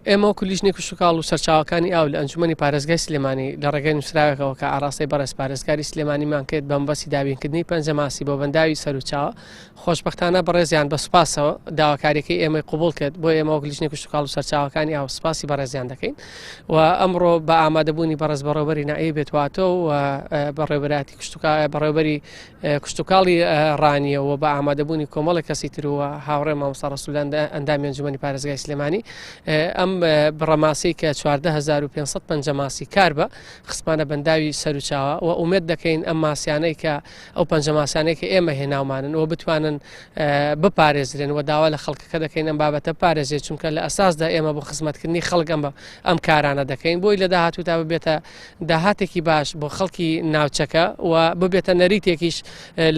ئێمە وەکو لیژنەی کشتوکاڵ و سەرچاوەکانی ئاو لە ئەنجومەنی پارێزگای سلێمانی لە ڕێگەی نووسراوێکەوە کە ئاراستەی بەڕێز پارێزگاری سلێمانیمان کرد بە مەبەستی دابینکردنی پەنجەماسی بۆ بەنداوی سەروچاوە، خۆشبەختانە بەڕێزیان بە سوپاسەوە داواکاریەکەی ئێمەی قبوڵ کرد، بۆیە ئێمە وەک لیژنەی کشتوکاڵ و سەرچاوەکانی ئاو سوپاسی بەڕێزیان دەکەین و ئەمڕۆ بە ئامادەبوونی بەڕێز بەڕێوەبەری ناحیەی بێتواتۆ و بەڕێوەبەرایەتی کشتوکا بەڕێوەبەری کشتوکاڵی ڕانیە و بە ئامادەبوونی کۆمەڵێک کەسی تر و هاوڕێ مامۆستا ڕەسوول ئەندامی ئەنجومەنی پارێزگای سلێمانی ئەم بڕە ماسی کە 14500 پەنجە ماسی کار بە خستمانە بەنداوی سەروچاوە و ئومێد دەکەین ئەم ماسیانەی کە ئەو پەنجە ماسیانەی کە ئێمە هێناومانن و بتوانن بپارێزرێن و داوا لە خەڵکەکە دەکەین ئەم بابەتە پارێزێت چونکە لە ئەساسدا ئێمە بۆ خزمەتکردنی خەڵک ئەم ئەم کارانە دەکەین بۆی لە داهاتوودا ببێتە داهاتێکی باش بۆ خەڵکی ناوچەکە و ببێتە نەریتێکیش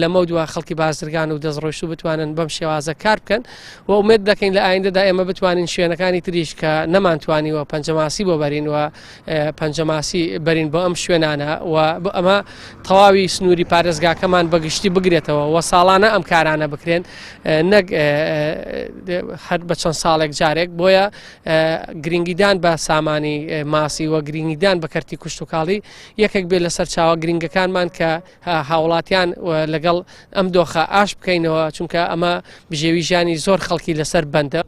لەمەودوا خەڵکی بازرگان و دەستڕۆیشتوو بتوانن بەم شێوازە کار بکەن و ئومێد دەکەین لە ئایندەدا ئێمە بتوانین شوێنەکانی تریش کە نەمانتوانیوە پەنجەماسی بۆ بەرین و پەنجەماسی بەرین بۆ ئەم شوێنانە و ئەمە تەواوی سنووری پارێزگاکەمان بەگشتی بگرێتەوە و ساڵانە ئەم کارانە بکرێن نەک هەر بە چەند ساڵێک جارێک بۆیە گرنگیدان بە سامانی ماسی و گرنگیدان بە کەرتی کشتوکاڵی یەکێک بێت لە سەرچاوە گرنگەکانمان کە هاوڵاتیان لەگەڵ ئەم دۆخە ئاش بکەینەوە چونکە ئەمە بژێوی ژیانی زۆر خەڵکی لەسەر بەندە.